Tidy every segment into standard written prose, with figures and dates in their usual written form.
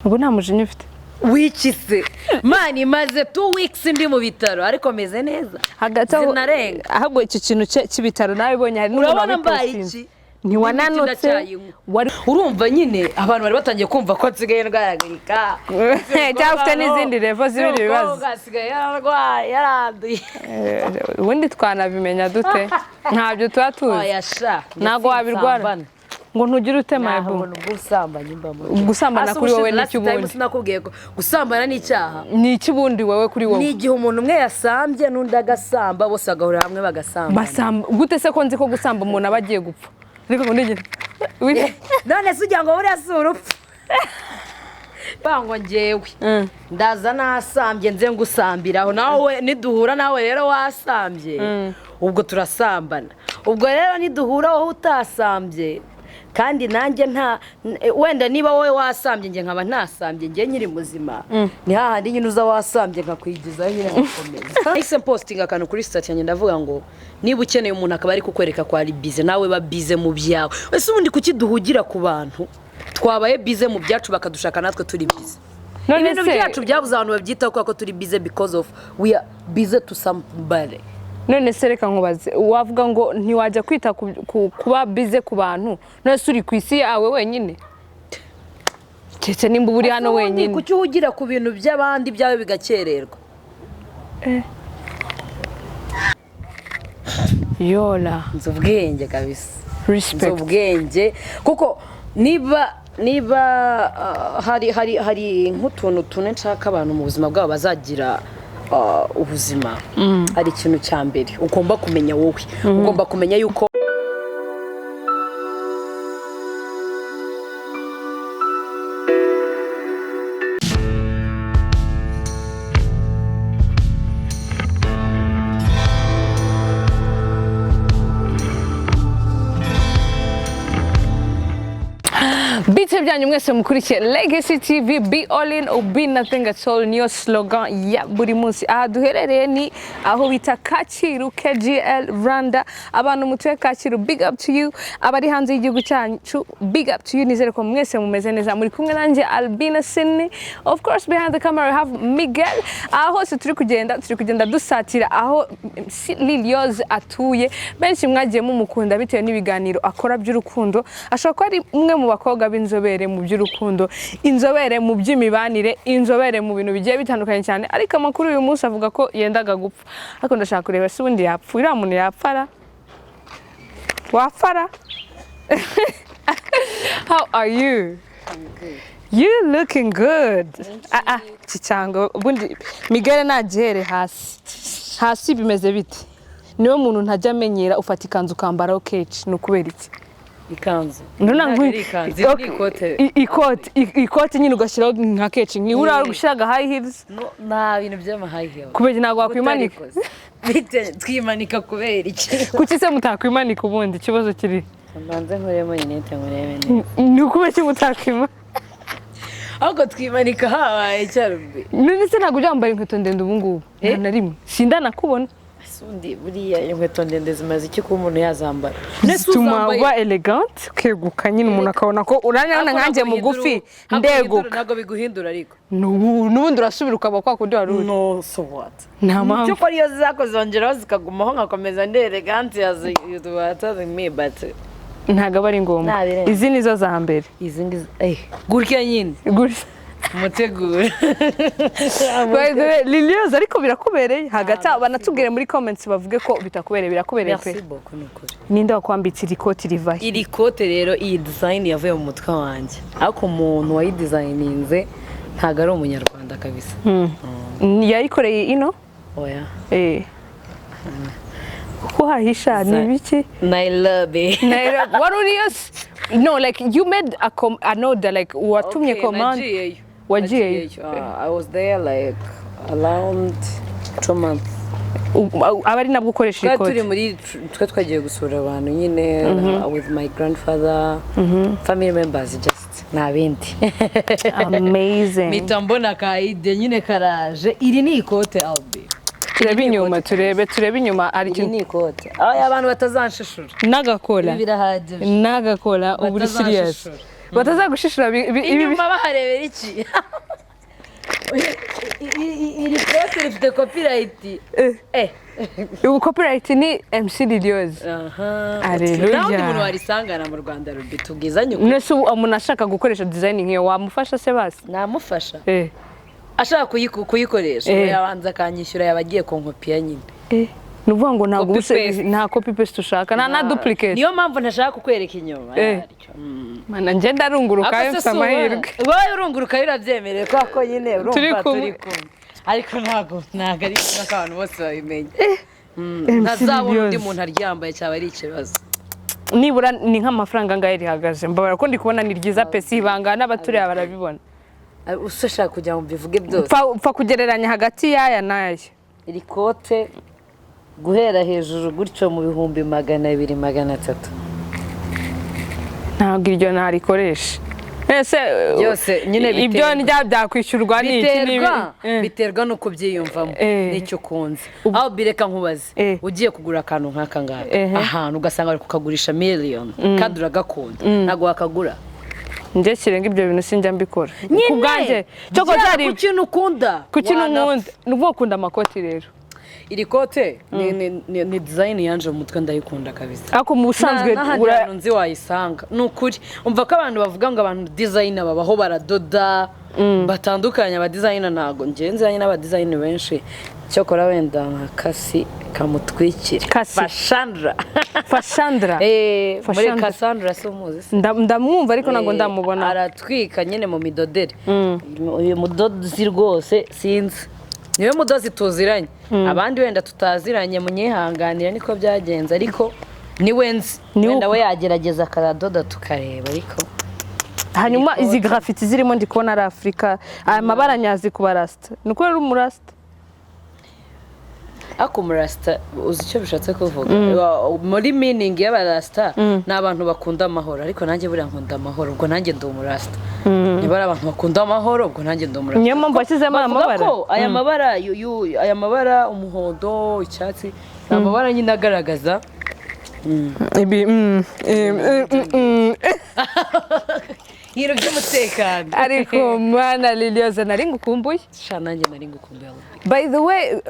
Ubu nta mujinya ufite? Wiki se man, maze 2 weeks ndi mu bitaro, ariko meze neza. Hagati aho Zinarenga. Ahubwo icyo kintu cy'ibitaro nabibonye, hari n'umuntu Urabona mbaye wabipostinze. iki? Ntiwananutse. Ndacyayinywa. Wari Urumva nyine abantu bari batangiye kumva ko nsigaye ndwaragurika. Cyangwa ufite n'izindi level z'ibindi bibazo. Umukobwa asigaye yararwaye, yaranduye. Ubundi twanabimenya dute? Ntabyo tuba tuzi. Oya sha. Ntabwo wabirwara ngo ntugire ute, mayibu. Ntabona ubwo mbamo. Gusambana kuri wowe ni iki ubundi? Sinakubwiye ko gusambana ni icyaha? Ni iki ubundi wowe, kuri wowe? Ni igihe umuntu umwe yasambye n'undi agasamba, bose bagahurira hamwe bagasambana. Basamba gute se, ko nzi ko gusamba umuntu aba agiye gupfa? Ariko ngo nigire None se ugira ngo buriya si urupfu bango? Njyewe ndaza nasambye, nze ngusambiraho, nawe niduhura, nawe rero wasambye, ubwo turasambana. Ubwo rero niduhura wowe utasambye kandi nanjye nta, wenda niba wowe wasambye, njye nkaba ntasambye, njye nkiri muzima, ni hahandi nyine uza wasambye nkakwigizayo nyine nkakomeza. Nahise mpostinga akantu kuri status yanjye, ndavuga ngo niba ukeneye umuntu akaba ari kukwereka ko ari busy, nawe ba busy mu byawe. Ese ubundi kuki duhugira ku bantu twabaye busy mu byacu, bakadushaka natwe turi busy? None Ibintu se byacu byabuze abantu babyitaho kubera ko turi busy, because of we are busy to somebody. None se reka nkubaze, wavuga ngo ntiwajya kwita kuba busy ku bantu, none se uri ku isi yawe wenyine? Keretse nimba uba uri hano Ubundi wenyine. Kuki uhugira ku bintu by'abandi, byawe bigakererwa? Yola. Nzi ubwenge kabisa. Nzi Respect. ubwenge, kuko niba hari nk'utuntu tune nshaka abantu mu buzima bwabo bazagira ubuzima, hari ikintu cya mbere ugomba kumenya. Wowe ugomba kumenya yuko Bite byanyu mwese mukurikiye Legacy TV? Be all in or be nothing at all, niyo slogan ya buri munsi. Aha duherereye ni aho bita Kacyiru, KGL Rwanda. Abantu mutuye Kacyiru, big up to you. Abari hanze y'igihugu cyacu, big up to you. Nizere ko mwese mumeze neza. Muri kumwe nanjye Albina Sydney. Of course, behind the camera we have Miguel. Aha hose turi kugenda dusatira aho Liliose atuye. Benshi mwagiye mumukunda bitewe n'ibiganiro akora by'urukundo. Ashobora kuba ari umwe mu bakobwa b'inzobere mu by'urukundo, inzobere mu by'imibanire, inzobere mu bintu bigiye bitandukanye cyane. Ariko amakuru uyu munsi avuga ko yendaga gupfa. Ariko ndashaka kureba se ubundi yapfa? Uriya muntu yapfara? Wapfara? How are you? You looking good. Ah ah, iki cyangwa ubundi Miguel nagihere hasi. Hasi bimeze bite? Niwe muntu ntajya amenyera ufata ikanzu ukambaraho kenshi, ni ukubera iki? Ikanzu? Ndabona Ntabwo ari ikanzu, iri ni ikote. Ikote nyine ugashyiraho nka kenshi, nkiba uriya gushyiraga high heels. No, nta bintu by'ama high heel. Kubera ntabwo wakwimanika? Bite twimanika kubera iki? Kuki se mutakwimanika ubundi? Ikibazo kiri Mbanze nkuremo lunettes nkurebe neza. Ni ukubera iki mutakwima Ahubwo twimanika habaye cyarubi. None se ntabwo ujya wambaye inkweto ndende ubu ngubu? Nta na rimwe sindanakubona. Ubundi buriya inkweto ndende zimaze iki kuba umuntu yazambara? Zituma uba elegant, ukeguka nyine, umuntu akabona ko uranyabona nkanjye mugufi ndeguka. Ntabwo biguhindura ariko. N'ubundi urasubira ukaba kwa kundi wari uri. No, so what? Nta mpamvu. Cyo ko ariyo zako zongeraho zikagumaho, nkakomeza ndi elegant as you are telling me, but Ntabwo aba ari ngombwa. Ntabirenze. Izi nizo za mbere. Izi ngizi gutya nyine. Gutya. Mutegure. By the way, Liliose, ariko birakubereye. Hagati aho banatubwire muri comments bavuge ko bitakubereye. Birakubereye pe. Merci beaucoup, ni ukuri. Ninde wakwambitse iri koti? Rivahe? Iri kote rero, iyi design yavuye mu mutwe wanjye, ariko umuntu wayidesigninze ntabwo ari umunyarwanda kabisa. Yayikoreye ino? Oya. Kuko hahisha ni ibiki? Nairobi. Nairobi. Wari uriyo se? No, like you made an order, like watumye Okay, command? Nagiyeyo. Wagiyeyo? I was there like around 2 months. Aba ari nabwo ukoresha Twari turi ikoti? muri, twe twagiye gusura abantu nyine with my grandfather, family members, just nta bindi. Amazing. Mpita mbona ka idea nyine karaje. Iri ni ikote, Albi. Turebe inyuma, turebe inyuma hari Iri ikintu. ni ikote. Aya abantu batazanshishura. N'agakora. Ibi birahagije. N'agakora, ubu uri serious. Batazanshishura. Batazagushishura ibi. Inyuma baharebera iki? Iri kote rifite copyright. Eh. Ubu copyright ni MC Liliose. Aha. Haleluya. Nta wundi muntu warisangana mu Rwanda, Rubi, tubwizanye ukuri. None se ubu umuntu ashaka gukoresha design nk'iyo wamufasha se basi? Namufasha. Eh. Ashaka kuyikoresha, yabanza akanyishyura, yaba agiye kunkopiya nyine. Eh, ni ukuvuga ngo ntabwo Copy ubuse paste. Nta copy paste ushaka, nta na duplicate. Niyo mpamvu ntashaka kukwereka inyuma yaryo. Mana, njye ndarunguruka. Ako se Mfite si ubona? amahirwe. Wowe urunguruka birabyemerewe kubera ko nyine urumva Turi kumwe. Turi kumwe, ariko ntabwo ari kimwe ko abantu bose babimenya. MC Ntazabona undi Liliose. muntu aryambaye, cyaba ari ikibazo. Nibura ni nk'amafaranga angahe rihagaze? Mbabara ko ndi kubona ni ryiza pe, si ibanga, n'abaturiya barabibona. Ushaka kugira ngo mbivuge byose? Pfa kugereranya hagati y'aya n'aya. Iri kote guhera hejuru gutyo mu 200,000, 300,000. Ntabwo iryo narikoresha ese. Byose nyine ibyo biterwa. ndya byakwishyurwa n'iki n'ibi? Biterwa biterwa n'uko ubyiyumvamo n'icyo ukunze. Aho bireka nkubaze, ugiye kugura akantu nk'aka ngaka ahantu ugasanga bari kukagurisha miliyoni kandi uragakunda, ntabwo wakagura? Njye kirenga ibyo bintu sinjya mbikora Nyine ku bwanjye cyo byara cyari ku kintu ukunda. Ku kintu Wanapfa. nkunda, ni ukuvuga ukunda amakoti rero. Iri kote ni design yanje mu mutwe, ndayikunda kabisa. Ariko mu busanzwe N'ahandi hantu nzi wayisanga, ni ukuri. Umva ko abantu bavuga ngo abantu designer babaho baradoda batandukanye, aba designer ntabwo njye nziranye n'aba designer benshi, cyokora wenda nka Kasi kamutwikire. Kasi. Fashandra. Fashandra. Eh, muri Fashandra. Cassandra si umuzi se? Ndamwumva ariko ntabwo ndamubona. Aratwika nyine mu midodere. Uyu mudozi rwose sinzi, niwe mudozi tuziranye, abandi wenda tutaziranye munyihanganire, niko byagenze, ariko niwe nzi. Wenda we yagerageza akaradoda tukareba, ariko Hanyuma izi graffiti zirimo, ndi kubona ari Afurika, aya mabara nyazi ku barasita, ni uko rero umurasita. Ariko umurasita uzi icyo bishatse kuvuga? Muri meaning y'abarasita ni abantu bakunda amahoro, ariko nanjye buriya nkunda amahoro, ubwo nanjye ndi umurasita. Niba ari abantu bakunda amahoro, ubwo nanjye ndi umurasita. Niyo mpamvu washyizemo aya Bavuga mabara. ko aya mabara aya mabara, umuhondo, icyatsi, ni amabara nyine agaragaza Ibi ibintu by'umutekano. Ariko mana Liliose, nari ngukumbuye. Sha, nanjye nari ngukumbuye. By the way,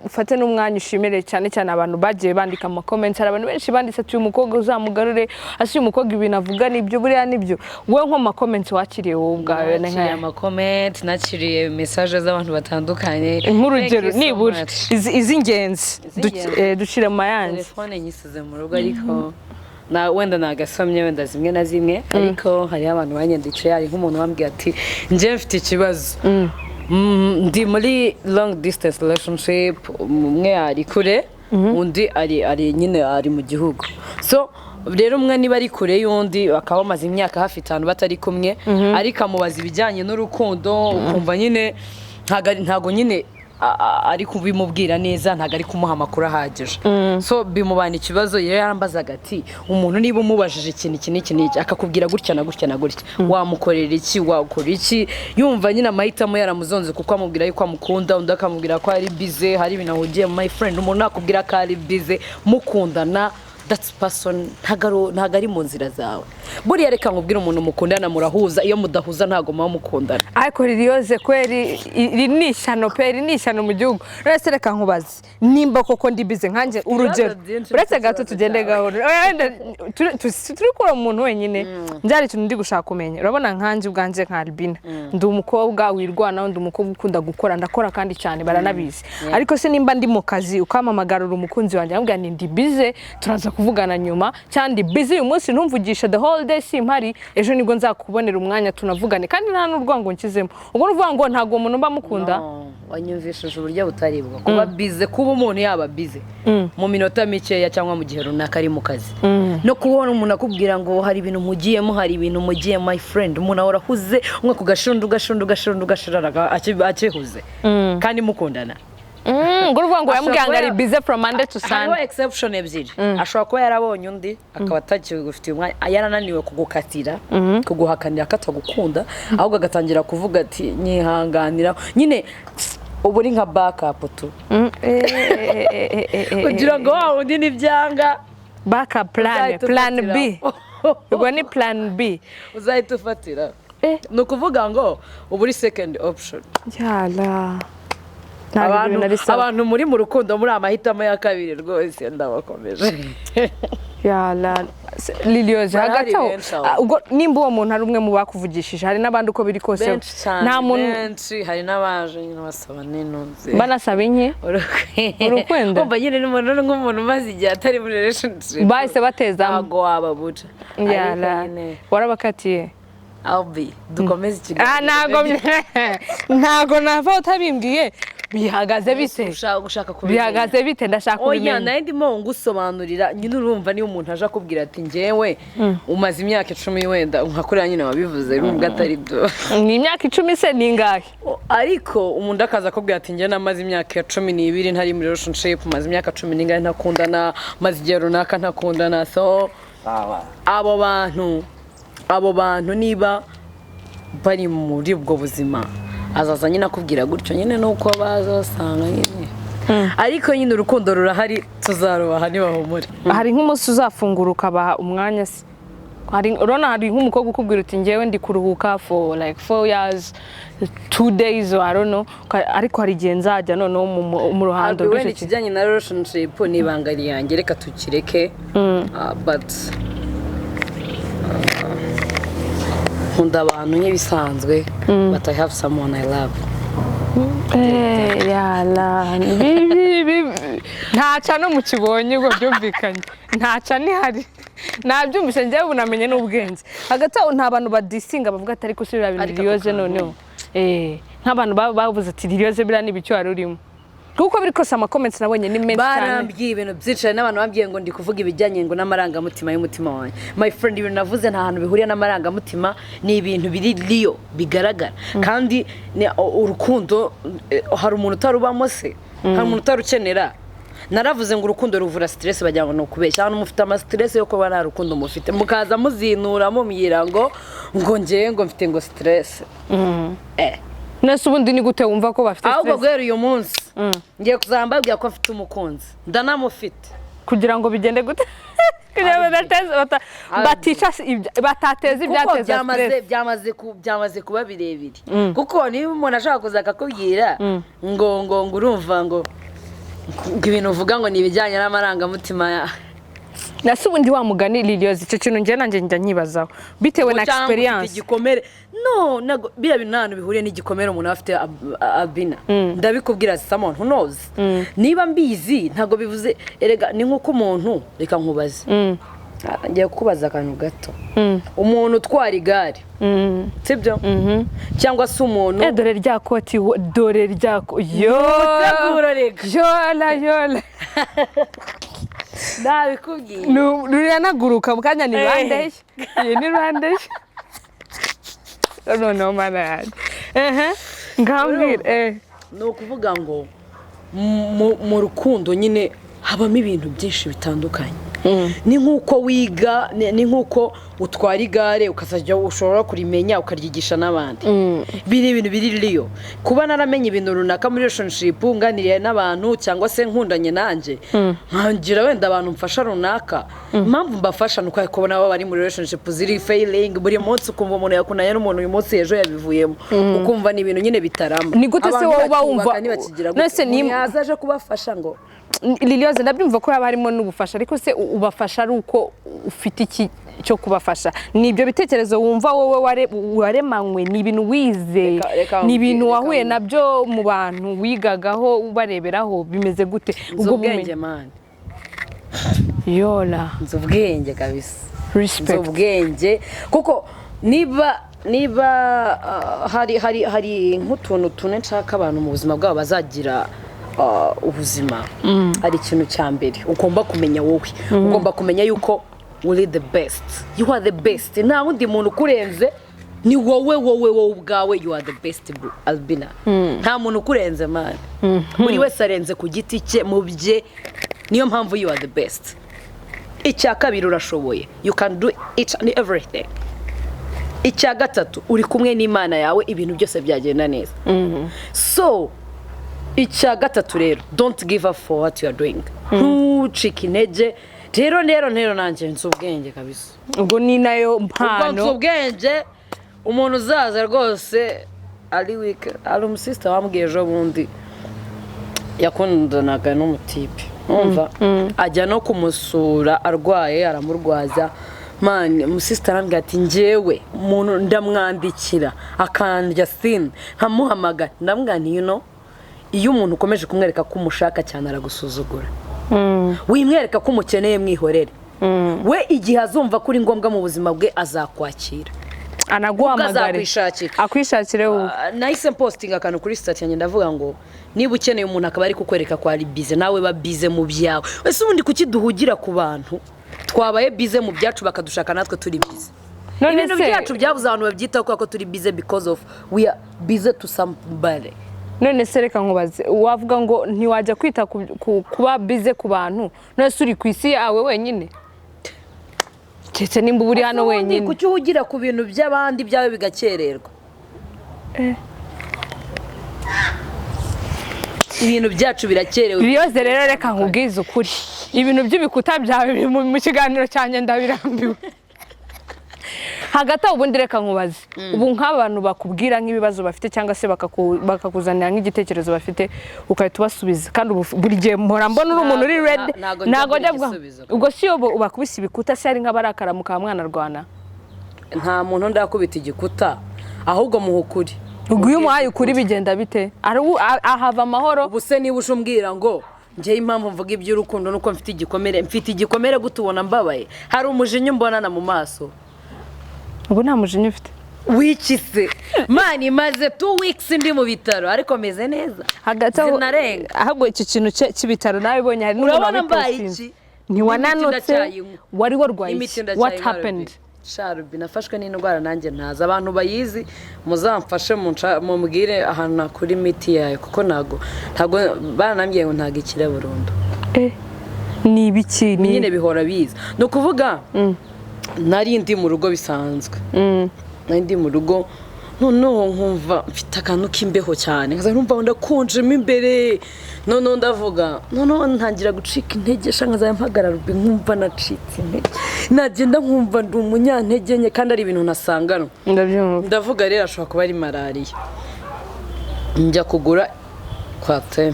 ufate n'umwanya ushimire cyane cyane abantu bagiye bandika ama comments. Hari abantu benshi banditse ati: "Uyu mukobwa uzamugarure, ase uyu mukobwa ibintu avuga nibyo, buriya nibyo." Wowe nko mu ma comments wakiriye wowe ubwawe ni Nakiriye nkaya? ama comments, nakiriye message z'abantu batandukanye. Nk'urugero Thank you so nibura much. Iz'ingenzi. Iz'ingenzi. Ducire mu mayange. Telefone nyisize mu rugo, ariko na wenda nagasomye wenda zimwe na zimwe, ariko hariho abantu banyandikiye. Hari nk'umuntu wambwiye ati: "Njye mfite ikibazo, ndi muri long distance relationship, umwe ari kure, undi ari nyine ari mu gihugu." So rero umwe niba ari kure y'undi, bakaba bamaze imyaka hafi 5 batari kumwe, ariko amubaza ibijyanye n'urukundo, ukumva nyine ntago nyine ari kubimubwira neza, ntago ari kumuha amakuru ahagije, so bimubana ikibazo. Rero yarambazaga ati: "Umuntu niba umubajije ikintu iki n'iki n'iki, akakubwira gutya na gutya na gutya, wamukorera iki? Wakora iki?" Yumva nyine amahitamo yaramuzonze, kuko amubwira yuko amukunda, undi akamubwira ko ari busy, hari ibintu ahugiye. My friend, umuntu nakubwira ko ari busy mukundana, that person ntago ari mu nzira zawe. Buriya reka nkubwire, umuntu mukundana murahuza, iyo mudahuza ntago muba mukundana. Ariko Liliose kweri, iri ni ishyano pe, iri ni ishyano mu gihugu. Uretse reka nkubaze, nimba koko ndi busy nkanjye, urugero, Byinshi uretse bifite gato, ikibazo tugende cyawe. gahoro. Oya, wenda turi kuri umuntu wenyine, byari ikintu ndi gushaka kumenya. Urabona nkanjye ubwanjye nka Albina, ndi umukobwa wirwanaho, ndi umukobwa ukunda gukora, ndakora kandi cyane, baranabizi. Ariko se nimba ndi mu kazi ukampamagarura, umukunzi wanjye amubwira nti: "Ndi busy, turaza kuvugana nyuma," cyangwa "Ndi busy uyu munsi, ntumvugishe the whole day, simpari, ejo nibwo nzakubonera umwanya tunavugane," kandi nta n'urwango nshyizemo, ubwo ni ukuvuga ngo ntabwo uwo muntu mba mukunda? No, wanyumvishije uburyo butari bwo kuba busy. Kuba umuntu yaba busy mu minota mikeya cyangwa mu gihe runaka ari mu kazi, no kubona umuntu akubwira ngo hari ibintu mugiyemo, hari ibintu mugiyemo, my friend, umuntu ahora ahuze, umwe ku gashundu gashundu gashundu gashirara akihuze kandi mukundana. Ngo uruvuga ngo yamubwiye ngo ari Ashobora kuba busy from Monday to Hariho Sunday. exception ebyiri: ashobora kuba yarabonye undi akaba atakigufitiye umwanya, yarananiwe kugukatira, kuguhakanira ko atagukunda, ahubwo agatangira kuvuga ati: "Nyihanganira nyine." Ubu uri nka backup tu, kugira ngo wa wundi nibyanga Backup plan, uzahita plan B. ufatiraho. Ubwo ni plan B. Uzahita ufatira. Eh. Ni ukuvuga ngo uba uri second option. Yala, ntabwo Abantu, ibintu ari sawa. abantu muri mu rukundo muri amahitamo ya kabiri rwose, ndabakomeje. Yala, Liliose, Barahari hagati aho benshi aho. ah, ubwo nimba uwo muntu ari umwe mu bakuvugishije, hari n'abandi uko biri kose. Benshi cyane. Nta muntu. Benshi, hari n'abaje nyine basaba n'intuzi. Banasaba inke? Urukundo? Umva nyine, ni umuntu, nk'umuntu umaze igihe atari muri relationship. Bahise batezamo. Ntabwo wababuca. Yala. Ariko nyine Warabakatiye? Albi, dukomeze ikiganiro. Ah, ntago nava utabimbwiye. Bihagaze bite? Ushaka gushaka kubimenya? Bihagaze bite? Ndashaka Oya. kubimenya. Nayo ndimo ngusobanurira nyine. Urumva, niba umuntu aje akubwira ati ngewe umaze imyaka 10 wenda nka kuriya nyine wabivuze, nubwo atari byo. Ni imyaka 10 se ni ingahe? Ariko umuntu akaza akubwira ati njye namaze imyaka 12 ntari muri relationship, maze imyaka cumi n'ingahe ntakundana, maze igihe runaka ntakundana. So abo bantu niba bari muri ubwo buzima, azaza nyine akubwira gutyo nyine, nuko baza basanga nyine. Ariko nyine urukundo rurahari, tuzarubaha ntibahumure. Hari nk'umunsi uzafungura ukabaha umwanya se? Hari, urabona, hari nk'umukobwa ukubwira uti ngewe ndi kuruhuka for like 4 years, 2 days or I don't know, ariko hari igihe nzajya noneho mu ruhando Wenda rw'icyo kintu. ikijyanye na relationship ni ibanga ryanjye, reka tukireke. But nkunda abantu nk'ibisanzwe, but I have someone I love. Eh, yala, ntaca no mu kibonye, ubwo byumvikanye ntaca nihari, nabyumvise njyewe, ubu namenye n'ubwenge. Hagati aho nta bantu badisinga bavuga ati ariko si biriya bintu Ariko ako Liliose kantu. Noneho nk'abantu bavuze ati Liliose, biriya ni ibiki wari urimo? Kuko biri kose ama comments nabonye ni menshi cyane. Barambwiye ibintu byinshi. Hari n'abantu bambwiye ngo ndi kuvuga ibijyanye ngo n'amarangamutima y'umutima wanjye. My friend, ibintu navuze nta hantu bihuriye n'amarangamutima, ni ibintu biri real, bigaragara. Kandi urukundo, hari umuntu utarubamo se? Hari umuntu utarukenera? Naravuze ngo urukundo ruvura stress, bagira ngo ni ukubeshya. Hano mufite ama stress yo kuba nta rukundo mufite, mukaza muzinura mubwira ngo ngewe ngo mfite ngo stress. Nese ubundi ni gute wumva ko bafite Ahubwo stress? guhera uyu munsi ngiye kuzaba mbabwira ko mfite umukunzi, ndanamufite. Kugira ngo bigende gute? Kugira ngo batica batateza Kuko ibyateza byamaze stress. byamaze kuba birebire, kuko niba umuntu ashaka kuza akakubwira ngo urumva ngo ibintu uvuga ngo ni ibijyanye n'amarangamutima ya Nase ubundi wa mugani Liliose, icyo kintu njye nanjye njya nkibazaho bitewe na Cyangwa ufite experience. igikomere. No, ntago biriya bintu nta hantu bihuriye n'igikomere umuntu aba afite. Abina, ndabikubwira, someone who knows. Niba mbizi ntabwo bivuze, erega ni nk'uko umuntu, reka nkubaze. Ah, ngiye kukubaza akantu gato. Umuntu utwara igare, sibyo? Cyangwa se umuntu Eh, dore rya koti, dore rya yo. Muteguro reka. Yola yola. Nabikubwiye. Ruranaguruka mu kanya ni Eh. Rwandeye, iyi ni Rwandeye noneho, mana yanjye. Ehe, ngambwira. Ni ukuvuga ngo mu rukundo nyine habamo ibintu byinshi bitandukanye. Ni nk'uko wiga, ni nk'uko utwara igare ukazajya ushobora kurimenya ukaryigisha n'abandi. Biri ibintu biri real. Kuba naramenye ibintu runaka muri relationship, nganiriye n'abantu cyangwa se nkundanye nanjye, nkangira wenda abantu mfasha runaka, impamvu mbafasha ni uko kubona baba bari muri relationship ziri failing buri munsi, ukumva umuntu yakundanye n'umuntu uyu munsi, ejo yabivuyemo, ukumva ni ibintu nyine bitarama. Ni gute se Abantu wowe uba bacyubaka, wumva ntibakigira gute. None se Umuntu yaza aje kubafasha ngo Liliose, ndabyumva ko haba harimo n'ubufasha, ariko se ubafasha ari uko ufite iki cyo kubafasha? Ni ibyo bitekerezo wumva wowe waremanywe? Ni ibintu wize? Reka Ni ibintu reka wahuye nabyo mu bantu wigagaho, ubareberaho? Bimeze gute Nzi ubwo ubwenge bumenyi? Man. Yola. Nzi ubwenge kabisa. Nzi Respect. ubwenge, kuko niba hari nk'utuntu tune nshaka abantu mu buzima bwabo bazagira ubuzima, hari ikintu cya mbere ugomba kumenya wowe. Ugomba kumenya yuko uri the best, you are the best, nta wundi muntu ukurenze, ni wowe, wowe, wowe ubwawe. You are the best, bro, Albina. Nta muntu ukurenze man, buri wese arenze ku giti cye mu bye, niyo mpamvu you are the best. Icya kabiri, urashoboye, you can do each and everything. Icya gatatu, uri kumwe n'Imana yawe, ibintu byose byagenda neza. So icya gatatu rero, don't give up for what you are doing, ntucike intege. Rero nanjye nzi ubwenge kabisa. Ubwo ni nayo Ubwo nzi mpano. ubwenge. Umuntu uzaza rwose ari wike, ari umusisita wambwiye ejo bundi yakundanaga n'umutipe, umva, ajya no kumusura arwaye, aramurwaza. Man, umusisita arambwira ati: "Njyewe umuntu ndamwandikira akandya seen, nkamuhamagara." Ndamubwira nti: Iyo umuntu ukomeje kumwereka ko umushaka cyane, aragusuzugura. Wimwereka ko umukeneye, mwihorere. We igihe azumva ko uri ngombwa mu buzima bwe, azakwakira." Anaguhamagare. Azakwishakira. Akwishakire wowe. Ah, nahise mpostinga akantu kuri status yanjye, ndavuga ngo niba ukeneye umuntu akaba ari kukwereka ko ari busy, nawe ba busy mu byawe. Ese ubundi kuki duhugira ku bantu twabaye busy mu byacu, bakadushaka natwe turi busy? None Ibintu se- byacu byabuze abantu babyitaho kubera ko turi busy, because of we are busy to somebody. None se reka nkubaze, wavuga ngo ntiwajya kwita kuba busy ku bantu, none se uri ku isi yawe wenyine? Keretse nimba uba uri hano Ubundi wenyine. Kuki uhugira ku bintu by'abandi, byawe bigakererwa? Ibintu byacu birakerewe. Byose rero, reka nkubwize ukuri, ibintu by'ibikuta byawe biri mu kiganiro cyanjye, ndabirambiwe. Hagati aho, ubundi reka nkubaze, ubu nk'abantu bakubwira nk'ibibazo bafite cyangwa se bakakuzanira nk'igitekerezo bafite, ugahita ubasubiza, kandi ubu buri gihe mpora mbona uri umuntu uri ready. Ntago njya Ntago njya mbura igisubizo. Ubwo si iyo bakubise ibikuta se, hari nk'abarakara muka mwana rwana? Nta muntu ndakubita igikuta, ahubwo muha ukuri. Ubwo iyo umuhaye ukuri bigenda bite? Ahava amahoro? Ubu se niba uje umbwira ngo njyewe impamvu mvuga iby'urukundo nuko mfite igikomere, mfite igikomere gute? Ubona mbabaye? Hari umujinya umbonana mu maso? Ubu nta mujinya ufite. Wiki se man, maze 2 weeks ndi mu bitaro, ariko meze neza. Hagati aho, Zinarenga. ahubwo iki kintu cy'ibitaro nabibonye, hari n'umuntu Urabona mbaye wabipostinze. iki? Ntiwananutse. N'imiti ndacyayinywa. Wari warwaye Imiti iki? ndacyayinywa. What happened? Sharubi, nafashwe n'indwara nanjye ntazi. Abantu bayizi muzamfashe, mumbwire ahantu nakura imiti yayo, kuko ntago baranambwiye ngo ntago ikira burundu. Eh, ni ibiki ni? Nyine bihora biza. Ni ukuvuga nari ndi mu rugo bisanzwe, nari ndi mu rugo, noneho nkumva mfite akantu k'imbeho cyane, nkaza numva ndakonjemo imbere. Noneho ndavuga, noneho ntangira gucika intege sha, nkazajya mpagarara ubwo nkumva nacitse intege, nagenda nkumva ndi umunyantege nke, kandi ari ibintu ntasanganwa. Ndabyumva. Ndavuga rero ashobora kuba ari malariya, njya kugura Coartem,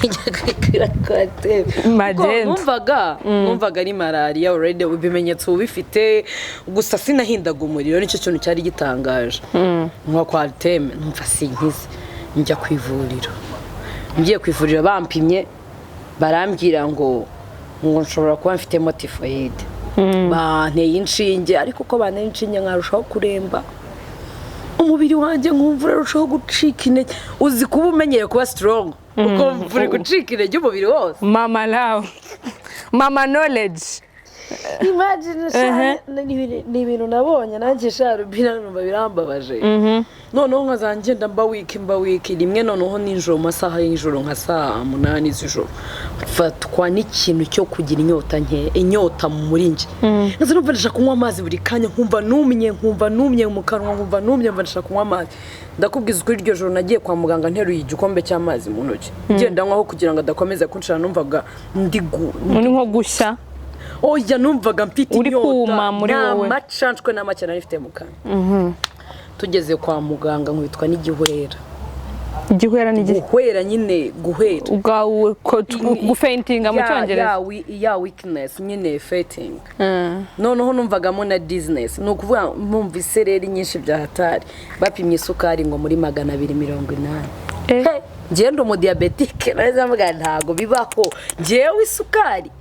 njya kugura Coartem. Magendo. Numvaga ari malariya already, ibimenyetso uba ubifite, gusa sinahindaga umuriro, nicyo kintu cyari gitangaje. Nka Coartem numva sinkize, njya ku ivuriro. Ngiye ku ivuriro bampimye, barambwira ngo nshobora kuba mfitemo typhoid. Banteye inshinge, ariko uko banteye inshinge nkarushaho kuremba, umubiri wanjye nkumva urarushaho gucika intege. Uzi kuba umenyereye kuba strong, ukumva uri gucika intege umubiri wose? Mama love, mama knowledge. Imagine sha, ni ibintu nabonye nanjye sha Rubina, numva birambabaje. Noneho nkazajya ngenda mba weak, mba weak. Rimwe noneho nijoro, mu masaha y'ijoro, nka saa 8 z'ijoro, mfatwa n'ikintu cyo kugira inyota nke, inyota muri njye, nkaza numva ndashaka kunywa amazi buri kanya, nkumva numye, nkumva numye mu kanwa, nkumva numye, nkumva ndashaka kunywa amazi. Ndakubwiza ukuri, iryo joro nagiye kwa muganga nteruye igikombe cy'amazi mu ntoki, ngenda nywaho kugira ngo adakomeza kunshira. Numvaga ndi Uri nko gushya. Oya, numvaga mfite Uri inyota. kuma muri Nta wowe. macanshwe n'amake nari mfite mu kanwa. Tugeze kwa muganga nkubitwa n'igihwera. Igihwera ni igihe? Guhwera nyine, guhera. Ubwawe gufaintinga mu Cyongereza. Ya weakness nyine, fainting. Noneho numvagamo na dizziness, ni ukuvuga numva isereri nyinshi bya hatari. Bapimye isukari ngo muri 280. Eh. Hey, njyewe ndi umudiyabetike, nahise mvuga ntago bibaho, njyewe isukari.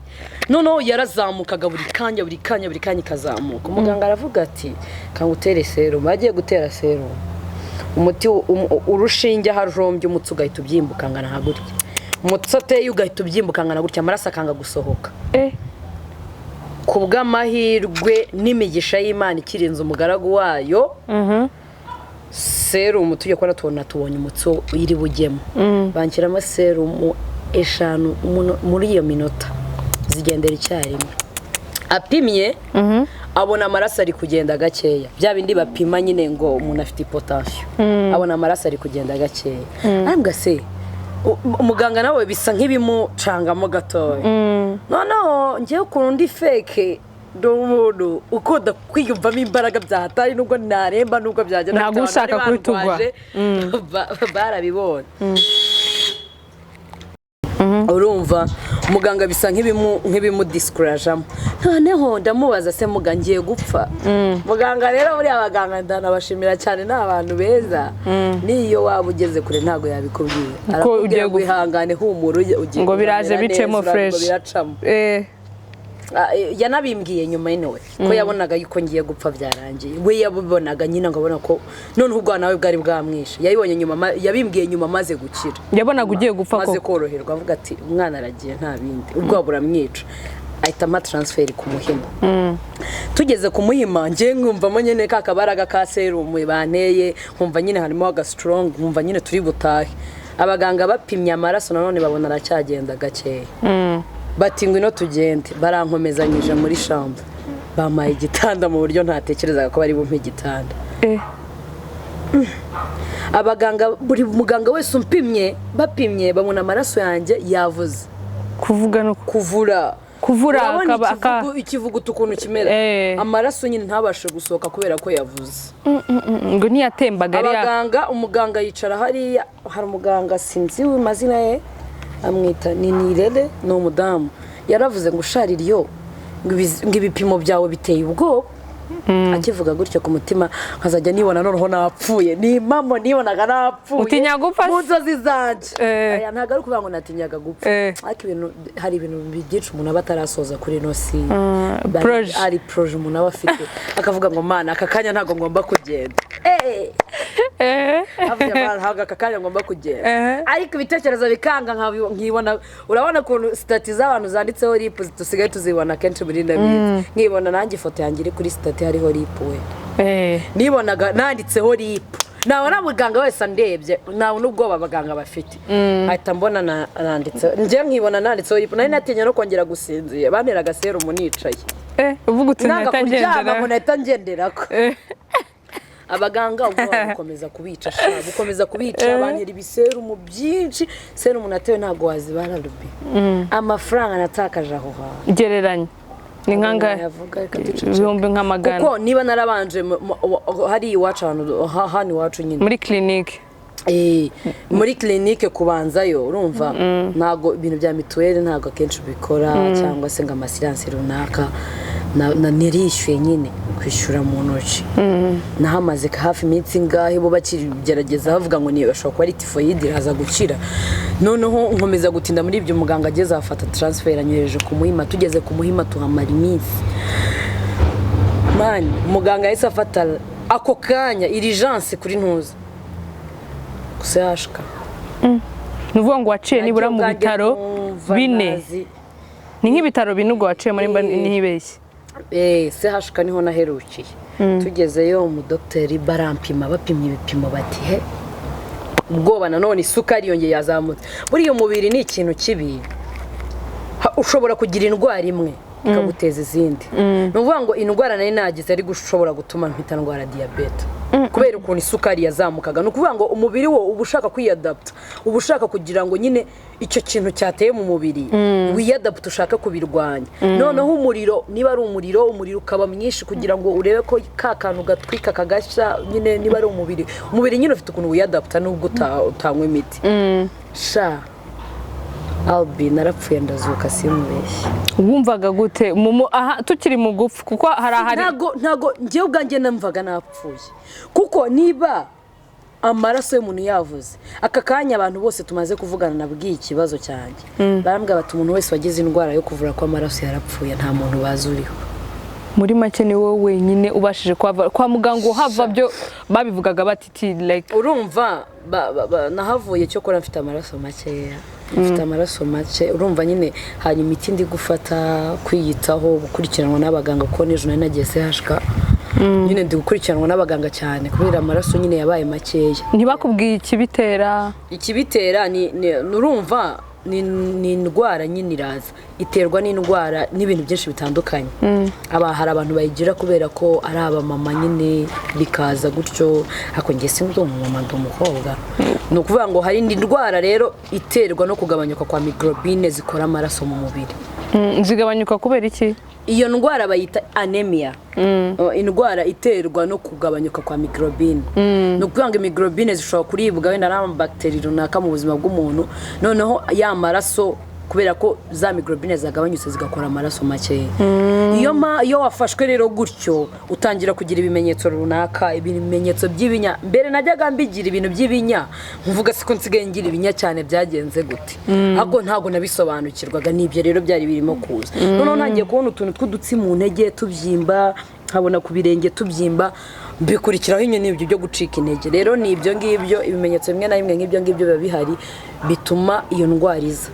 Noneho yarazamukaga buri kanya, buri kanya, buri kanya ikazamuka. Umuganga aravuga ati: "Kangutere serumu." Bagiye gutera serumu, umuti urushinge aho ajombye umutsi ugahita ubyimbuka angana nka gutya. Umutsi ateye ugahita ubyimbuka angana gutya, amaraso akanga gusohoka. Eh. Ku bw'amahirwe n'imigisha y'Imana ikirinze umugaragu wayo, serumu tujya kubona tubona tubonye umutsi iri bujyemo, banshyiramo serumu eshanu muri iyo minota, zigendera icyarimwe. Apimye abona amaraso ari kugenda gakeya, bya bindi bapima nyine ngo umuntu afite hypotension, abona amaraso ari kugenda gakeya. Arambwa se Umuganga nawe bisa nk'ibimucangamo gatoya. Noneho ngewe ukuntu ndi fake, ndi umuntu ukunda kwiyumvamo imbaraga bya hatari, nubwo naremba, nubwo byagenda Ntabwo bite, ushaka abantu bari kubitugwa. bandwaje, barabibonye. Urumva muganga bisa nk'ibimudiscourageamo. Noneho ndamubaza: "Se muga, ngiye gupfa?" Muganga rero, buriya abaganga ndanabashimira cyane, ni abantu beza. N'iyo waba ugeze kure ntabwo yabikubwira, arakubwira ugiye ngo gupfa. "Ihangane, humura, ugiye Ngo biraje uramera bicemo neza, fresh. ngo biracamo." Yanabimbwiye nyuma anyway, ko yabonaga yuko ngiye gupfa byarangiye. We yabibonaga nyine, ngo abona ko noneho ubwana we bwari bwamwishe. Yabibonye nyuma, yabimbwiye nyuma amaze gukira. Yabonaga ugiye gupfa Maze koko. koroherwa, avuga ati: "Umwana aragiye, nta bindi." Ubwoba buramwica, ahita ampa transfert ku Muhima. Tugeze ku Muhima, njye nkumvamo nyine ka kabaraga ka serumu banteye, nkumva nyine harimo aga strong, nkumva nyine turi butahe. Abaganga bapimye amaraso nanone babona aracyagenda gakeya, bati: "Ngwino tugende." Barankomezanyije muri chambre, bampaye igitanda mu buryo ntatekerezaga ko bari bumpe igitanda. Abaganga, buri muganga wese umpimye, bapimye babona amaraso yanjye yavuze. Kuvuga no Kuvura. Kuvura. Urabona ikivuguto ukuntu kimera. Amaraso nyine ntabashe gusohoka kubera ko yavuze. Ngo ntiyatembaga ari Abaganga, umuganga yicara hariya, hari umuganga sinzi amazina ye, amwita ni Nirere, ni umudamu. Yaravuze ngo: "Shaririyo, ngo ibipimo byawe biteye ubwoba." Akivuga gutyo, ku mutima nkazajya nibona noneho napfuye. Ni impamo, nibonaga napfuye. Utinya gupfa se? Mu nzozi zanjye. Aya ntabwo ari ukuvuga ngo natinyaga gupfa, ariko ibintu, hari ibintu byinshi umuntu aba atarasoza kuri ino si. Projet. Hari projet umuntu aba afite, akavuga ngo: "Mana, aka kanya ntabwo ngomba kugenda." Havuye: "Mana, ntabwo aka kanya ngomba kugenda." Ariko ibitekerezo bikanga, nkibona, urabona ukuntu status z'abantu zanditseho RIP dusigaye tuzibona kenshi muri ino minsi, nkibona nanjye ifoto yanjye iri kuri status hariho RIP we. Nibonaga nanditseho RIP, nabona muganga wese andebye, nabona ubwoba abaganga bafite, ahita mbona nanditseho, njye nkibona nanditseho RIP. Nari natinya no kongera gusinzira, banteraga serumu nicaye. Uvuga uti Nanga nahita kuryama ngendera ngo nahita ngenderako. Abaganga ubwoba bukomeza kubica sha, bukomeza kubica, bantera ibiserumu byinshi. Serumu natewe ntabwo wazibara rubi, amafaranga natakaje aho hantu. Gereranya ni nkangahe? Nayavuga, reka duceceke. Ibihumbi nka magana? Kuko niba narabanje hari iwacu ahantu hano iwacu nyine Muri clinique. Muri clinique kubanzayo, urumva ntabwo ibintu bya mituweli ntabwo akenshi ubikora, cyangwa se ngo ama assurance runaka. Nirishyuye nyine, kwishyura mu ntoki. Nahamaze hafi iminsi ingahe bo bakigerageza, bavuga ngo ni bashobora kuba ari typhoïde, iraza gukira. Noneho nkomeza gutinda muri ibyo, muganga ageze afata transfert anyohereje ku Muhima. Tugeze ku Muhima tuhamara iminsi. Mani, muganga yahise afata ako kanya urgence kuri ntuza gusa yashika. Ni ukuvuga ngo waciye nibura mu bitaro bine, ni nk'ibitaro bine ubwo waciye muri, mba ntibeshye? CHK niho naherukiye. Tugezeyo, umudogiteri barampima, bapimye ibipimo bati: "He!" Ubwoba nanone, isukari yongeye yazamutse. Buriya umubiri ni ikintu kibi. Ushobora kugira indwara imwe ikaguteza izindi. Ni ukuvuga ngo indwara nari nagize ari gushobora gutuma mpita ndwara diyabete kubera ukuntu isukari yazamukaga. Ni ukuvuga ngo umubiri wo uba ushaka kwiyadapta, uba ushaka kugira ngo nyine icyo kintu cyateye mu mubiri wiyadapta, ushaka kubirwanya. Noneho umuriro, niba ari umuriro, umuriro ukaba mwinshi kugira ngo urebe ko ka kantu gatwika kagashya nyine. Niba ari umubiri, umubiri nyine ufite ukuntu wiyadapta nubwo utanywa imiti. Sha Albi, narapfuye ndazuka, simubeshye. Wumvaga gute aha tukiri mu gupfa? Kuko hari ahari Ntago njyewe ubwanjye numvaga napfuye, kuko niba amaraso y'umuntu yavuze aka kanya, abantu bose tumaze kuvugana nabwiye ikibazo cyanjye barambwira bati: "Umuntu wese wagize indwara yo kuvura kw'amaraso yarapfuye, nta muntu bazi uriho." Muri make ni wowe wenyine ubashije kuhava kwa muganga. Uhava byo babivugaga bati ti like Urumva nahavuye cyokora mfite amaraso makeya, mfite amaraso make. Urumva nyine, hanyuma imiti ndi gufata, kwiyitaho, gukurikiranwa n'abaganga, kuko n'ejo nari nagiye CHK nyine ndi gukurikiranwa n'abaganga cyane kubera amaraso nyine yabaye makeya. Ntibakubwiye ikibitera? Ikibitera ni urumva ni indwara nyine iraza iterwa n'indwara n'ibintu byinshi bitandukanye. Aba hari abantu bayigira kubera ko ari abamama nyine, bikaza gutyo, ariko njye sinzi, umumama, ndi umukobwa. Ni ukuvuga ngo hari indi ndwara rero iterwa no kugabanyuka kwa myoglobine zikora amaraso mu mubiri. Zigabanyuka kubera iki? Iyo ndwara bayita anemia. Indwara iterwa no kugabanyuka kwa myoglobine. Ni ukuvuga ngo myoglobine zishobora kuribwa wenda n'amabagiteri runaka mu buzima bw'umuntu, noneho ya maraso, kubera ko za myoglobine zagabanyutse, zigakora amaraso makeya. Iyo wafashwe rero gutyo, utangira kugira ibimenyetso runaka, ibimenyetso by'ibinya. Mbere najyaga mbigira ibintu by'ibinya, nkuvuga siko nsigaye ngira ibinya cyane, byagenze gute? Ahubwo ntabwo nabisobanukirwaga. N'ibyo rero byari birimo kuza. Noneho ntangiye kubona utuntu tw'udutsi mu ntege tubyimba, nkabona ku birenge tubyimba, bikurikiraho nyine ibyo byo gucika intege. Rero ni ibyo ngibyo, ibimenyetso bimwe na bimwe nk'ibyo ngibyo biba bihari bituma iyo ndwara iza.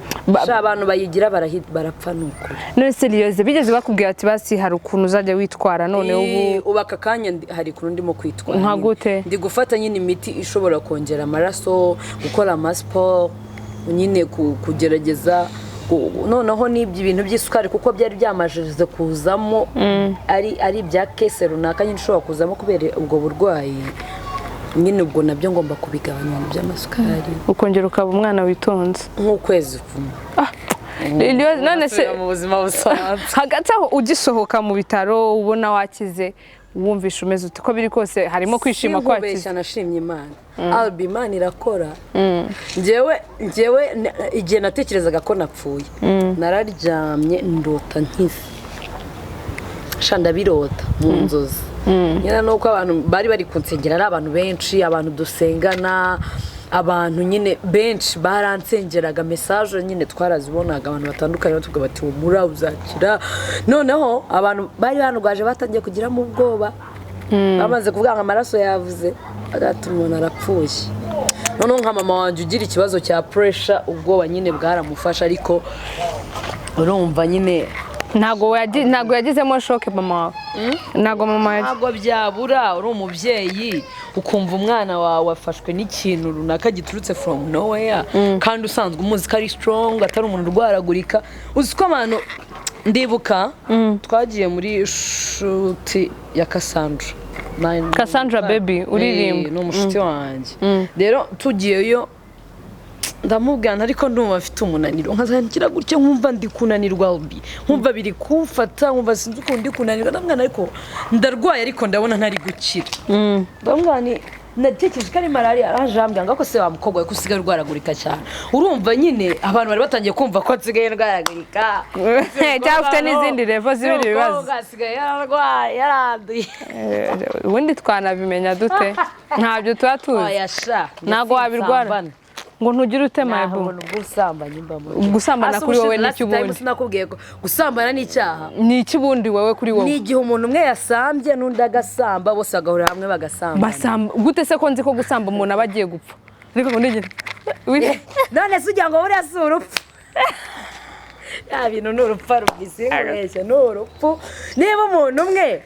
Sha, abantu bayigira barapfa, ni ukuri. None se Liliose, bigeze bakubwira ati basi hari ukuntu uzajya witwara noneho ubu? Ubu aka kanya hari ukuntu ndimo kwitwara Nka nyine. gute? Ndi gufata nyine imiti ishobora kongera amaraso, gukora amasiporo nyine, kugerageza noneho n'ibyo ibintu by'isukari, kuko byari byamajije kuzamo, ari ibya case runaka nyine ishobora kuzamo kubera ubwo burwayi nyine. Ubwo nabyo ngomba kubigabanya, ibintu by'amasukari. Ukongera ukaba umwana witonze. Nk'ukwezi kumwe. Liliose, none se Nsubira mu buzima busanzwe. Hagati aho ugisohoka mu bitaro ubona wakize, wumvisha umeze ute? Uko biri kose harimo kwishima ko wakize. Sinkubeshya, nashimye Imana. Albi, Imana irakora. Njyewe igihe natekerezaga ko napfuye, nararyamye ndota nkize. Sha, ndabirota mu nzozi nyine, nuko abantu bari kunsengera ari abantu benshi, abantu dusengana, abantu nyine benshi baransengeraga. Message nyine twarazibonaga, abantu batandukanye batuvuga bati: "Humura, uzakira." Noneho abantu bari bandwaje batangiye kugiramo ubwoba, bamaze kuvuga ngo amaraso yavuze, agahita umuntu arapfuye. Noneho nka mama wanjye ugira ikibazo cya pressure, ubwoba nyine bwaramufasha, ariko urumva nyine. Ntabwo yagizemo choc mama wawe? Ntabwo mama Ntabwo byabura. Uri umubyeyi, ukumva umwana wawe afashwe n'ikintu runaka giturutse from nowhere, kandi usanzwe umuzi ko ari strong, atari umuntu urwaragurika. Uzi ko abantu, ndibuka twagiye muri shoot ya Cassandra. Cassandra Baby, uririmba. Eh, ni umushuti wanjye. Rero tugiyeyo ndamubwira, ariko ndumva mfite umunaniro, nkazangira gutya nkumva ndi kunanirwa bi, nkumva biri kumfata, nkumva sinzi ukuntu ndi kunanirwa. Ndamubwira, ariko ndarwaye, ariko ndabona ntari gukira. Ndamubwira ni natekereje ko ari malariya. Araje arambwira ngo: "Ako se wa mukobwa we, ko usigaye urwaragurika cyane?" Urumva nyine abantu bari batangiye kumva ko nsigaye ndwaragurika. Cyangwa ufite n'izindi level z'ibindi bibazo. Umukobwa asigaye yararwaye, yaranduye. Ubundi twanabimenya dute? Ntabyo tuba tuzi. Oya sha. Ntabwo wabirwara ngo ntugire ute, mayibu. Ntabwo ubusambanyi mbamo. Gusambana kuri wowe ni iki ubundi? Sinakubwiye ko gusambana ni icyaha? Ni iki ubundi wowe, kuri wowe? Ni igihe umuntu umwe yasambye n'undi agasamba, bose bagahurira hamwe bagasambana. Basamba gute se, ko nzi ko gusamba umuntu aba agiye gupfa? Ariko ngo nigire None se ugira ngo buriya si urupfu? Ya bintu ni urupfu rubwisinkubeshya, ni urupfu. Niba umuntu umwe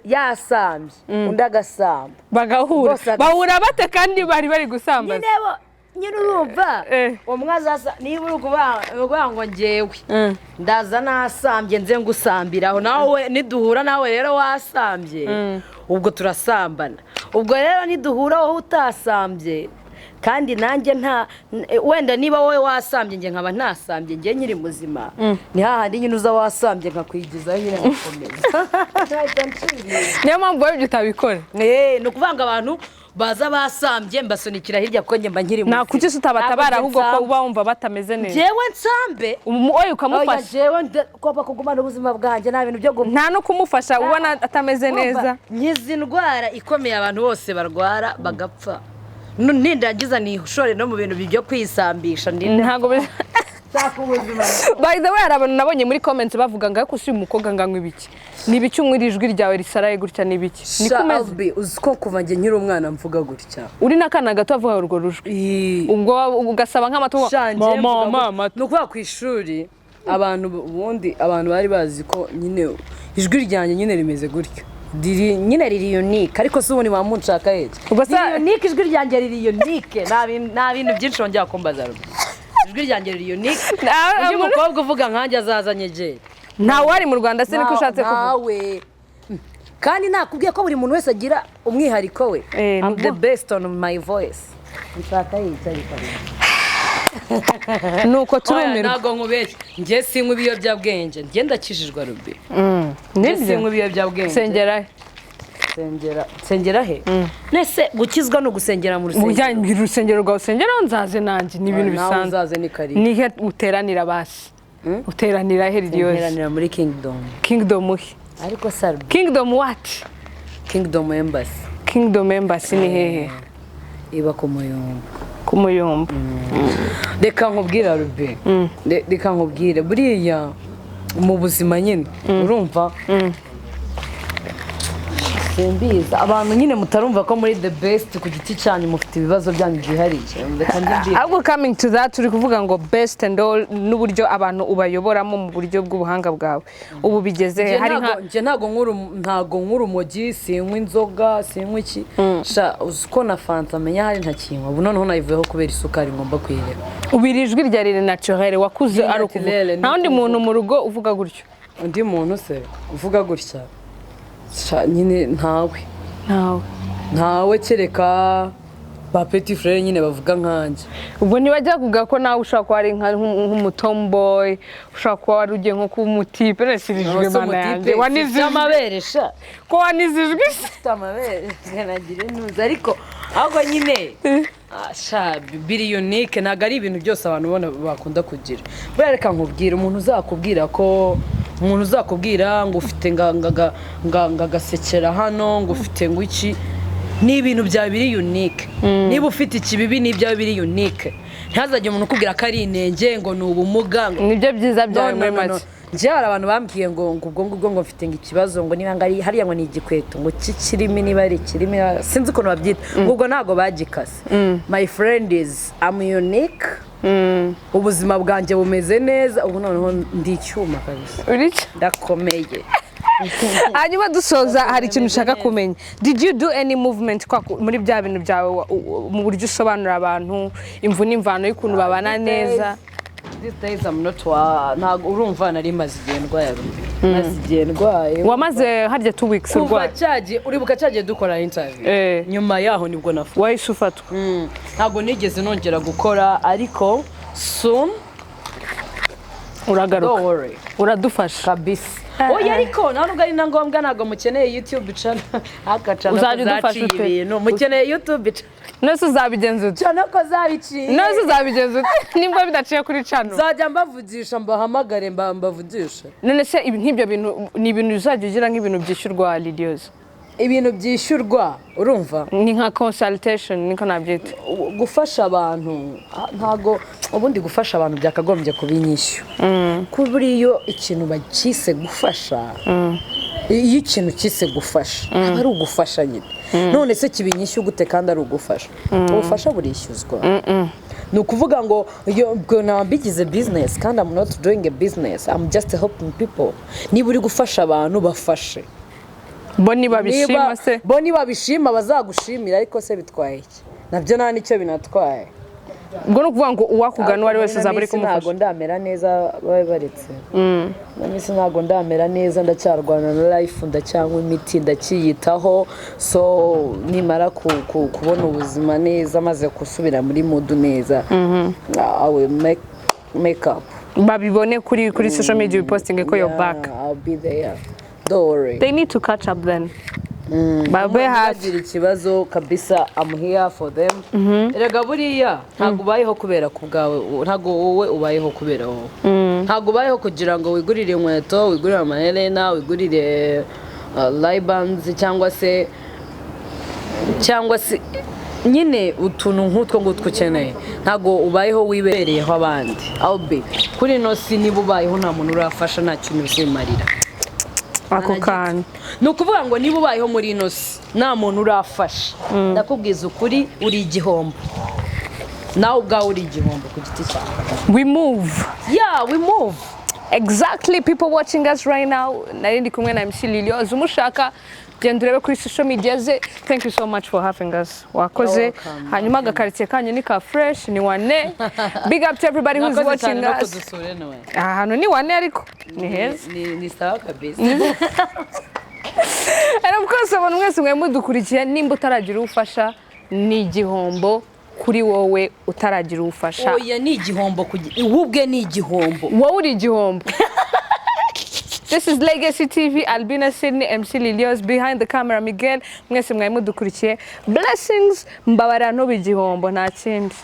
yasambye, undi agasamba, bagahura. Bose Bahura bate kandi bari gusambana? Nyine nyine urumva, umwe azasa, niba uri ukuvuga ngo njyewe ndaza nasambye nze ngusambiraho, nawe niduhura nawe rero wasambye, ubwo turasambana. Ubwo rero niduhura wowe utasambye, kandi nanjye nta wenda niba wowe wasambye, njye nkaba ntasambye, njye nkiri muzima, ni hahandi nyine uza wasambye nkakwigizayo nyine nkakomeza. Niyo mpamvu wowe ibyo utabikora. Ni ukuvuga ngo abantu baza basambye mbasunikira hirya, kuko njye mba nkiri Nta muzima. kuki se utabatabara? Ntabwo Ahubwo ko nsambe. uba wumva batameze neza. Njyewe nsambe? Oya, Oya, ukamufasha. Jewe ngomba kugumana ubuzima bwanjye, nta bintu byo Nta no kumufasha ubona atameze neza? Nkizi indwara ikomeye abantu bose barwara bagapfa. Nindangiza nishore no mu bintu byo kwisambisha ndi Ntabwo nshaka ubuzima. By the way, hari abantu nabonye muri comments bavuga ngo: "Ariko si uyu mukobwa nganywa ibiki? Ni ibiki unywa iri jwi ryawe risaraye gutya? Ni ibiki?" Niko Sha, umeze? Albi, uzi ko kuva njye nkiri umwana mvuga gutya? Uri n'akana gato avuga urwo rujwi, ubwo ugasaba nk'amatungo Sha, njye mama mvuga mama. Ni ukuvuga ku ishuri abantu, ubundi abantu bari bazi ko nyine ijwi ryanjye nyine rimeze gutyo, riri nyine riri unique. Ariko si ubundi wamunshaka hehe? Ubwo Riri unique, ijwi ryanjye riri unique. Nta bintu byinshi wongera kumbaza. Rubi, ijwi Ijwi ryanjye riri unique. Undi mukobwa uvuga nkanjye azaza anyegere. Ntawe wari mu Rwanda se, niko ushatse kuvuga? Ntawe. Kandi nakubwiye ko buri muntu wese agira umwihariko we. I'm the best on my voice. Nshaka yicaye. Nuko Oya, turumirwa. Ntabwo nkubeshye, njye sinywa ibiyobyabwenge, njye ndakijijwe, Rubi. Njye Nibyo. sinywa ibiyobyabwenge. Sengera he? Nsengera, nsengera he nese? Gukizwa ni ugusengera mu rusengero? Ujyanye urusengero rwawe usengeraho, nzaze nanjye, ni ibintu Nawe bisanzwe. uzaze, ni karibu. Nihe uteranira basi? Uteranira he ryose? Nteranira muri Kingdom. Kingdom he? Ariko Sarbi. Kingdom what? Kingdom Embassy. Kingdom Embassy ni hehe? Iba ku Muyumbu. Ku Muyumbu. Reka nkubwire, Rubi. Reka nkubwire, buriya mu buzima nyine, urumva, simbizi, abantu nyine mutarumva ko muri the best ku giti cyanyu, mufite ibibazo byanyu byihariye. Reka njye mbwira. Ahubwo coming to that, turi kuvuga ngo best and all, n'uburyo abantu ubayoboramo mu buryo bw'ubuhanga bwawe, ubu bigeze he? Njye Hari nka njye ntago nkura urumogi, sinywa inzoga, sinywa iki. Sha, uzi ko na fanta menya hari ntakinywa ubu? Noneho nayivuyeho kubera isukari, ngomba kuyireka. Ubira ijwi rya riri naturel, wakuze Riri ari ukuvuga? naturel, ni Nta wundi ukuvuga. muntu mu rugo uvuga gutyo? Undi muntu se uvuga gutya? Sha, nyine ntawe. Ntawe. Ntawe, kereka ba petit frère nyine bavuga nkanjye. Ubwo ntibajya kuvuga ko nawe ushobora kuba ari nk'umutomboy, ushobora kuba wari ugiye nko kuba umutipe? None si iri jwi, Mana yanjye, wanize ijwi? Amabere sha. Ko wanize ijwi se? Ufite amabere nagira intuza, ariko ahubwo nyine sha, biri unique, ntabwo ari ibintu byose abantu ubona bakunda kugira. Buriya reka nkubwire, umuntu uzakubwira ngo ufite nga agasekera hano, ngo ufite ngo iki, ni ibintu byawe biri unique. Niba ufite ikibibi, ni ibyawe biri unique. Ntihazagire umuntu ukubwira ko ari inenge, ngo ni ubumuga, ngo Nibyo byiza byawe. No, Muri no, no, no. make. Njye hari abantu bambwiye ngo ubwo ngubwo ngo mfite ngo ikibazo, ngo niba ngo ari hariya, ngo ni igikweto, ngo cy'ikirimi, niba ari ikirimi, sinzi ukuntu babyita, ngo ubwo ntabwo bagikase. My friend is, I'm unique. Ubuzima bwanjye bumeze neza ubu, noneho ndi icyuma kabisa. Uri cyo. Ndakomeye. Hanyuma dusoza, hari ikintu ushaka kumenya: did you do any movement muri bya bintu byawe, mu buryo usobanurira abantu imvu n'imvano y'ukuntu babana neza? These days I'm not ntabwo, urumva, nari maze igihe ndwaye, Rubi. Maze igihe ndwaye. Wamaze harya 2 weeks Kuva urwaye? cyagiye, uribuka cyagiye dukora interview? Eh. Nyuma yaho nibwo nafu Wahise ufatwa. Ntabwo nigeze nongera gukora, ariko soon. Uragaruka. Don't worry. Uradufasha. Kabisa. Oya, ariko nta nubwo ari na ngombwa, ntabwo mukeneye YouTube channel akacana. Uzajya udufasha ute? Ibintu mukeneye YouTube channel. None uzabigenza ute? Channel ko zabiciye. None uzabigenza ute nimba bidaciye kuri channel? Nzajya mbavugisha, mbahamagare, mbavugishe. None se nk'ibyo bintu ni ibintu uzajya ugira nk'ibintu byishyurwa, Liliose? Ibintu byishyurwa, urumva? Ni nka consultation, niko nabyita. Gufasha abantu, ntago ubundi gufasha abantu byakagombye kuba inyishyu, kuko buriya iyo ikintu bakise gufasha, iyo ikintu cyise gufasha, aba ari ugufasha nyine. None se kiba inyishyu gute kandi ari ugufasha? Ubufasha burishyuzwa? Ni ukuvuga ngo iyo ubwo naba mbigize business, kandi I'm not doing a business, I'm just helping people. Niba uri gufasha abantu, bafashe. Bo nibabishima se? Bo nibabishima bazagushimira, ariko se bitwaye iki? Nabyo nta nicyo binatwaye. Ubwo ni ukuvuga ngo uwakugana uwo ari wese uzaba uri Minsi ntabwo kumufasha? ndamera neza, babe baretse. Ino minsi ntabwo ndamera neza, ndacyarwana na life, ndacyanywa imiti, ndacyiyitaho. So nimara kubona ubuzima neza, maze gusubira muri mood neza, I will make up. Babibone kuri social media, ubipostinge ko you're back. I'll be there, don't worry. They need to catch up then, babe hafi. Ntibagire ikibazo kabisa, I'm here for them. Erega buriya ntabwo ubayeho kubera ku bwawe, ntabwo wowe ubayeho kubera wowe, ntabwo ubayeho kugira ngo wigurire inkweto, wigurire amaherena, wigurire Ray-Bans, cyangwa se nyine utuntu nk'utwo ngutwo ukeneye. Ntabwo ubayeho wibereyeho abandi. Albi, kuri ino si niba ubayeho nta muntu urafasha, nta kintu uzimarira. Ako kantu. Ni ukuvuga ngo niba ubayeho muri ino si nta muntu urafasha, ndakubwiza ukuri, uri igihombo. Nawe ubwawe uri igihombo ku giti cyawe. We move. Yeah, we move. Exactly. People watching us right now, nari ndi kumwe na MC Liliose. Umushaka Genda urebe kuri social media ze. Thank you so much for having us. Wakoze. You're welcome. Hanyuma agakaritsiye kanyu ni ka fresh, ni wane. Big up to everybody who's Mwakoze cyane watching no us. kudusura anyway. Aha hantu ni wane, ariko ni heza. Ni sawa kabisa. And of course, abantu mwese mwe mudukurikiye, nimba utaragira ubufasha, ni igihombo kuri wowe utaragira ubufasha. Oya, ni igihombo, wowe ubwe ni igihombo. Wowe uri igihombo. This is Legacy TV, Albina Sydney, MC Lilios, behind the camera Miguel. Mwese mwari mudukurikiye. Blessings, mbabara ntube igihombo, nta kindi.